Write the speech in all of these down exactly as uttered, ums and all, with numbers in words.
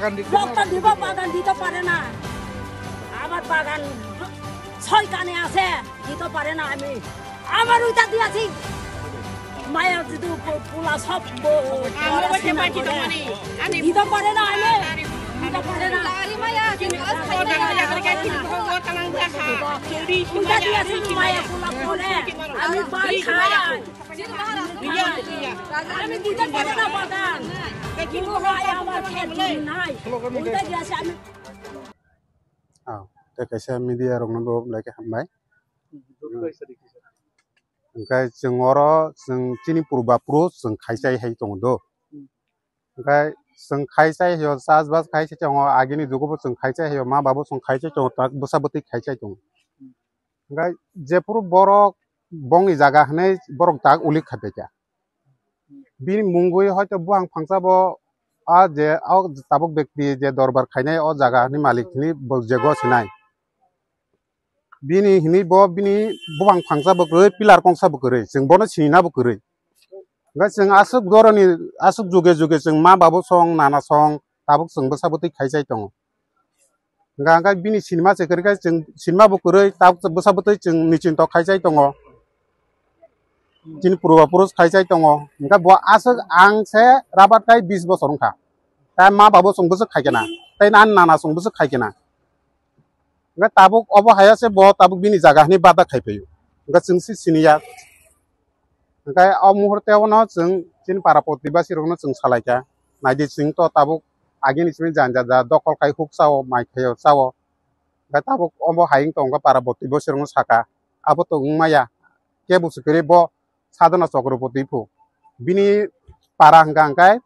রক্ত দিব, বাগান দিতে পারে না। আমার বাগান ছয় কানে আছে, দিতে পারে না আমি। আমার ওইটা দিয়েছি। মায়া যদি প-, পোলা সব ব-, আমরা বসে পাচ্ছি তো মানে, আমি দিতে পারে না আমি। দিতে পারে না। ওইটা দিয়েছি মায়া পোলা পরে। আমি বাড়ি খাই। আমি দিতে পারি না বাগান। কিন্তু ভাই আমার খেত জমি নাই। ওইটা গেছে আমি Ah, tei kaisa media rokno bo belai khe hambai. Hwnkhe chwng oro chwng chini purba puro chwng khai chai hai tongo do. Hwnkhe chwng khai chai hai o, chas bas khai chai tongo, agini jugo bo chwng khai chai hai o, ma babo chwng khai chai tongo, tak bwsa bwtwi khai chai tongo. Hwnkhe jephuru borok bongni jaga hwnwi borok tak ulik khai paikha. Bini mungwi hoito buphang phangsa bo a je o tabuk bekti je dorbar khainai o jaga ni malik hini bo je go sinai. Bini hini bo bini buphang phangsa bo kwrwi, pillar kongsa bo kwrwi, chwng bono sinina bo kwrwi. Hwnkhe chwng aswk doroni aswk juge juge chwng ma babo song nana song tabuk chwng bwsa bwtwi khai chai tongo. Hwnkha hwnkhe bini sinima se kwrwi khe chwng sinima bo kwrwi, tabuk bwsa bwtwi chwng nichinto khai chai tongo. Chini purba purush khai chai tongo. Hwnkhe bo aswk ang se rabat kai bis bosor wngkha. Tai ma babo chwng bwswk khai kena. Tai ani nana chwng bwswk khai kena. Hwnkhe tabuk obo haya se bo tabuk bini jaga hwnwi bada khai phaio. Hwnkhe chwng se siniya. Hwnkhe o muhurte o no chwng chini para protibasi rokno chwng salaikha. Naidi chwng to tabuk agini simi janja ja dokol khai huk chao, mai khaio chao. Hwnkhe tabuk obo hai wng tongkha para protibasi rokno saka. Abo to wng maya. Kebo se kwrwi bo Sadhana Chakraborty phu. Bini para hwnkha hwnkhe,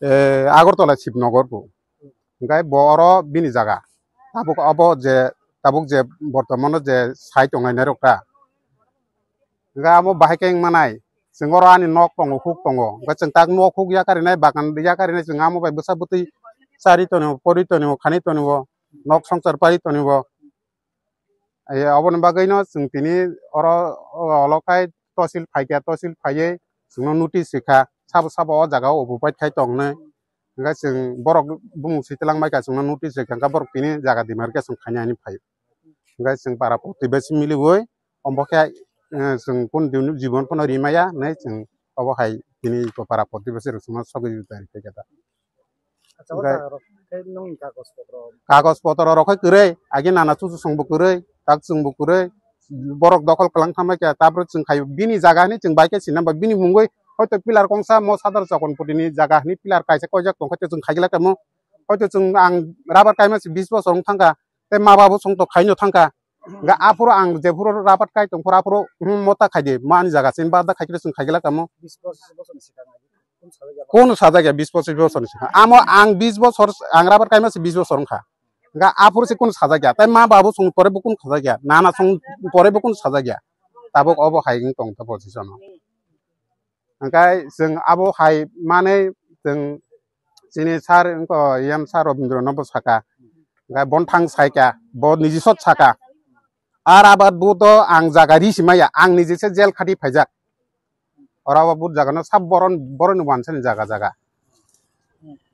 eh, Agartala Shibnagar phu. Hwnkhe bo oro bini jaga. Tabuk obo je, tabuk je bortomano je sai tongnai nairok ta. Hwnkhe amo bahai khe wng manai. Chwng oro ani nok tongo, huk tongo. Hwnkhe chwng tak nok huk yakarinai, bagan yakarinai, chwng amo bai bwsa bwtwi chari tonio, pori tonio, khani tonio, nok swngchar pari tonio. Ai, aboni bagwino chwng tini oro, o, olo khai tosil phaikha, tosil phaiwi chwngno notice rikha, sabo sabo o jaga o obo bai khai tongnai. Hwnkhe chwng borok bumung swi twlang bai kha, chwngno notice rikha, hwnkhe borok tini jaga dima rikhe chwng khaina hinwi phai. Hwnkhe chwng para protibasi miliwi, omo khe, eh, chwng kunu dino jibon phano rimaya hinwi chwng obo hai tini para protibasi rok chwngno sogwi rikha da. Acha, o jaga rok khe nongni kagoj potro? Kagoj potro rok khe kwrwi, agi nana chuchu songbo kwrwi, tak chwngbo kwrwi, borok dokhol kwlang thangbai khe, tabro chwng khai bini jaga hinwi chwng bai khe sinna ba bini mungwi hoito pillar kongsa mo Sadhana Chakraborty ni jaga hinwi pillar kaisa koijak tongkha, chwng khaigwlak tamo, hoito chwng ang rubber kaima se bis bosor wng thangkha, tei ma babo chwng to khaino thangkha, hwnkhe aphuru ang jephuru rubber kai tongphuru aphuru, hmm, mota khaidi, mo ani jaga se bada khaikhe chwng khaigwlak tamo. Bis bosor, bosor ni swkang. Kunu sajak ya bis pochis bosor ni swkang. Amo ang bis bosor, ang rubber kaima se bis bosor wngkha. Hwnkha aphuru se kunu sajak ya. Tai ma babu song pore bo kunu sajak ya. Nana song pore bo kunu sajak ya. Tabuk obo hai wng tong ta position o. Hwnkhe chwng abo hai manwi chwng chini sir wngkha E M sir Robindra no bo saka. Hwnkhe bon thang saika, bo niji sot saka. Ar abar bo to ang jaga ri si maya, ang niji se jail khati phaijak. Oro abo but jaga no sab boron, boroni wansani jaga jaga.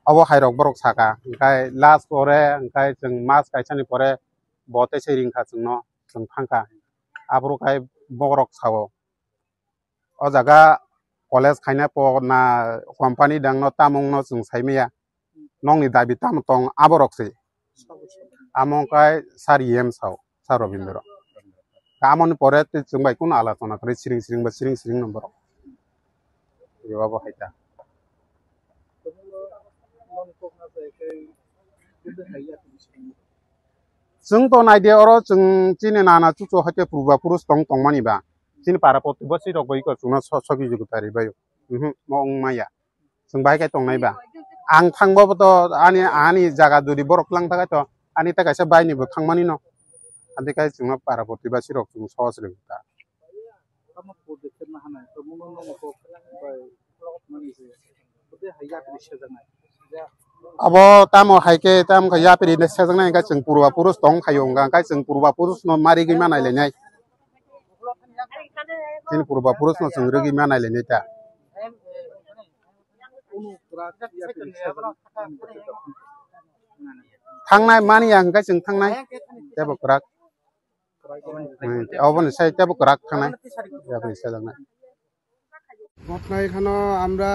Abo hai rok borok saka, hwnkhe last pore, hwnkhe chwng mas kaisa ni pore bo tei se ring kha chwngno, chwng thang kha. Aphuru khai bohrok sao, o jaga college khaina po na company dang no tamung no chwng sai maya. Nokni dabi tamo tong aborok se. Amo wngkha sir E M sao, sir Robindra. Amoni pore tei chwng bai kunu alochona kwrwi siring siring ba siring siring no borok. Ebo bo hai ta. Chwng to naidi oro chwng chini nana chuchu hai khe purba purush tong tongmani ba. Chini para protibasi rok bai khe chwngno so-, soki jugu tari bai. Mhm, mo wng maya. Chwng bahai khe tongnai ba. Ang thangbo bo to ani, ani jaga jodi borok twlang thangkhe to ani ta kaisa bai ni bo thangmani no. Adi khai chwngno para protibasi rok chwng sohos rw ta. Abo tamo hai khe tamo khe yapri ne sejaknai hwnkhe chwng purba purush tong khaio hwnkha hwnkhe chwng purba purush no ma rigwi ma nai lainai. Chini purba purush no chwng rigwi ma nai lainai ta. Kunu kwrak yapri sajak. Thangnai mani ya hwnkhe chwng thangnai. Tebo kwrak. Hmm, oboni sai tebo kwrak thangnai. Aboni sai langnai. ঘটনা এখানে আমরা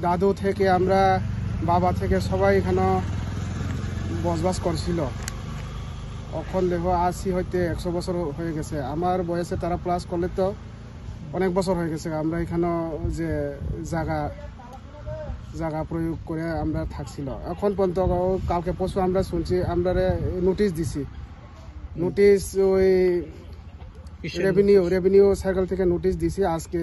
দাদু থেকে, আমরা বাবা থেকে সবাই এখানে বসবাস করছিল। এখন দেখো আশি হইতে একশো বছর হয়ে গেছে। আমার বয়সে তারা প্লাস করলে তো অনেক বছর হয়ে গেছে। আমরা এখানে যে জায়গা, জায়গা প্রয়োগ করে আমরা থাকছিল। এখন পর্যন্ত কালকে পরশু আমরা শুনছি, আমরা নোটিশ দিছি। নোটিশ ওই কিসের রেভিনিউ, নোটিশ? রেভিনিউ সার্কেল থেকে নোটিশ দিছি আজকে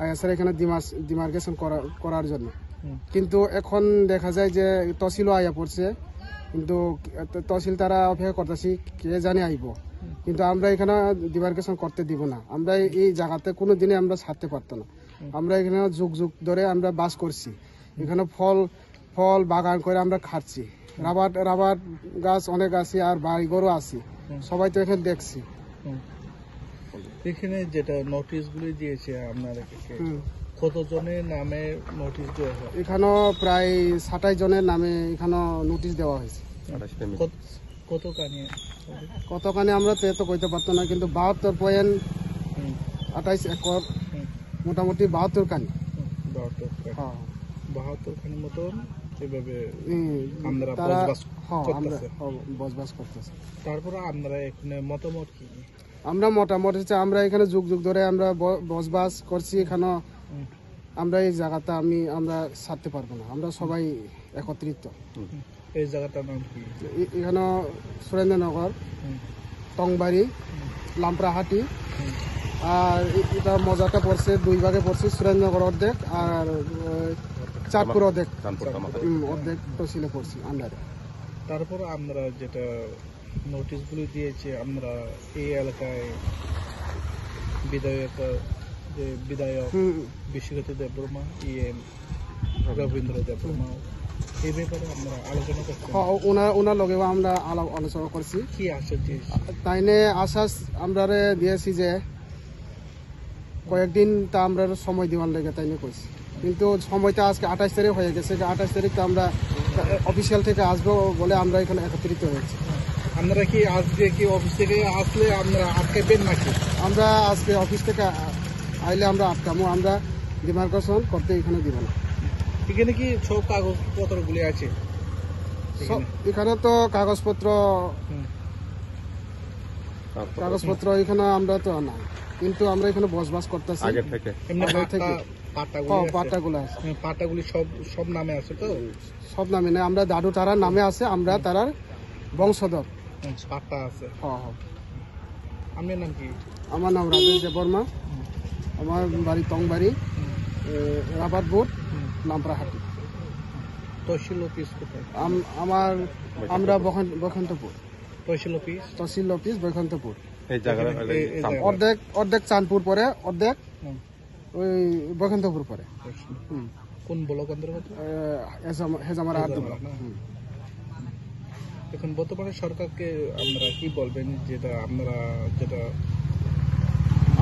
আইএসআর এখানে ডিমার্স-, ডিমার্কেশন করা, করার জন্য। হুম। কিন্তু এখন দেখা যায় যে তহসিলও আইয়া পড়ছে, কিন্তু ত-, তহসিল তারা অপেক্ষা করতেছি, কে জানে আইব। হুম। কিন্তু আমরা এখানে ডিমার্কেশন করতে দিব না, আমরা এই জায়গাতে কোনো দিনে আমরা ছাড়তে পারতো না। হুম। আমরা এখানে যুগ যুগ ধরে আমরা বাস করছি, এখানে ফল ফল বাগান করে আমরা খাচ্ছি। রাবার, রাবার গাছ অনেক আছে, আর বাড়িঘরও আছে। হুম। সবাই তো এখানে দেখছি। হুম। এখানে যেটা নোটিশগুলি দিয়েছে আপনারা কাছে, হুম। কতজনের নামে নোটিশ দেওয়া হয়? এখানেও প্রায় সাতাশ জনের নামে এখানেও নোটিশ দেওয়া হয়েছে। আঠাশ ফ্যামিলি। কত, কতখানি? কতখানি আমরা তো এত কইতে পারতো না, কিন্তু বাহাত্তর পয়েন্ট হুম। আঠাইশ একর হুম। মোটামুটি বাহাত্তর খানি। হুম, বাহাত্তর খানি। হ্যাঁ। বাহাত্তর খানি মতন এভাবে হুম, আমরা তারা, বসবাস হ্যাঁ, আমরা, করতেছে। হ্যাঁ, বসবাস করতেছে। তারপরে আপনারা এখানে মতামত কি? আমরা মতামত হচ্ছে আমরা এখানে যুগ যুগ ধরে আমরা ব-, বসবাস করছি এখানে। হুম। আমরা এই জায়গাটা আমি, আমরা ছাড়তে পারবো না, আমরা সবাই একত্রিত। হুম। এই জায়গাটার নাম কি? এ-, এখানে সুরেন্দ্রনগর, হুম। টংবাড়ি, হুম। লামপ্রাহাটি, হুম। আর এ-, এটা মজাটা পড়ছে, দুই ভাগে পড়ছে, সুরেন্দ্রনগর অর্ধেক আর, আহ, চাঁদপুর অর্ধেক। চাঁদপুর কামারহাটি। হুম, অর্ধেক তহসিলে পড়ছে, আন্ডারে। তারপর আমরা যেটা নোটিশগুলি দিয়েছে, আমরা এই এলাকায় বিধায়ক, যে বিধায়ক হুম। বিশ্বজিৎ দেববর্মা, ইএম রবীন্দ্র দেববর্মা, এই ব্যাপারে আমরা আলোচনা করছি। হ্যাঁ, ওনার, ওনার লগেও আমরা আলাপ আলোচনা করছি। কি আশ্বাস দিয়েছে? তাইনে আশ্বাস আমরারে দিয়েছি যে কয়েকদিন তা আমরা সময় দেওয়ার লেগে তাই নিয়ে কইছি, কিন্তু সময়টা আজকে আঠাশ তারিখ হয়ে গেছে, যে আঠাশ তারিখ তো আমরা অফিসিয়াল থেকে আসবো বলে আমরা এখানে একত্রিত হয়েছি। আপনারা কি আজকে কি অফিস থেকে আসলে আপনারা আটকাবেন নাকি? আমরা আজকে অফিস থেকে আ-, আইলে আমরা আটকামো, আমরা ডিমার্কেশন করতে এখানে দিব না। এখানে কি সব কাগজপত্রগুলি আছে? সব, এখানে? এখানে তো কাগজপত্র হুম। কাগজপত্র এখানে আমরা তো নাই, কিন্তু আমরা এখানে বসবাস করতেছি। আগে থেকে? এমনি আগে পাট্টা, থেকে। পাট্টাগুলি হ্যাঁ, আছে? পাট্টাগুলো আছে। হ্যাঁ, পাট্টাগুলি সব, সব নামে আছে তো? সব নামে নেই, আমরা দাদু তারার নামে আছে, আমরা তারার বংশধর। হুম, পাট্টা আছে। হ্যাঁ, হ্যাঁ। আপনার নাম কি? আমার নাম রাজেশ দেববর্মা। হুম। আমার বাড়ি টংবাড়ি, হুম। এ, রাবার বোর্ড, হুম। লামপ্রাহাটি। তহসিল অফিস কোথায়? আম-, আমার, আমরা বসন্ত-, বসন্তপুর। তহসিল অফিস? তহসিল অফিস বৈকুণ্ঠপুর। এই জায়গাটা এখানে, এই, এই চাঁদপুর। জায়গাটা। অর্ধেক, অর্ধেক চাঁদপুর পরে, অর্ধেক হুম। ওই বৈকুণ্ঠপুর পরে। আচ্ছা। হুম। কোন ব্লক অন্তর্গত? এ, হেজাম-, হেজামারা আট হেজামারা, নম্বর। না? হুম। এখন বর্তমানে সরকারকে আমরা কি বলবেন, যেটা আমরা যেটা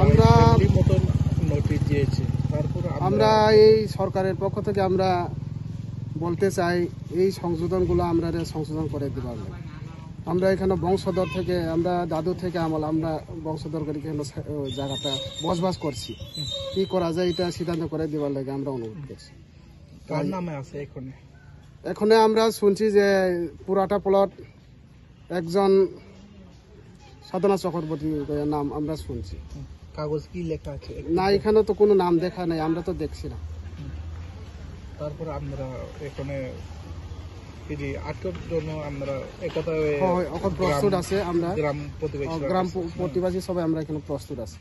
আমরা ফ্যামিলি মতন নোটিশ দিয়েছে, তারপর আমরা আমরা এই সরকারের পক্ষ থেকে আমরা বলতে চাই, এই সংশোধনগুলো আমরা সংশোধন করে দিবার লাগে। আমরা এখানে বংশধর থেকে, আমরা দাদু থেকে আমল, আমরা বংশধর করি এখানে সা-, ও, জায়গাটা বসবাস করছি। হুম। কি করা যায়, এটা সিদ্ধান্ত করে দিবার লাগে আমরা অনুরোধ করছি। কার নামে আছে এখানে? এখানে আমরা শুনছি যে পুরাটা প্লট একজন সাধনা চক্রবর্তী নাম আমরা শুনছি। হুম। কাগজ কি লেখা আছে? না, এখানে তো কোনো নাম দেখা নাই, আমরা তো দেখছি না। হুম। তারপর আমরা এখানে এই যে আটক জন্য আমরা একতা হয়ে হয়, এখন গ্রাম, প্রস্তুত আছে আমরা। গ্রাম প্রতিবেশী ও, গ্রাম আছে। প-, প্রতিবেশী সবাই আমরা এখানে প্রস্তুত আছি।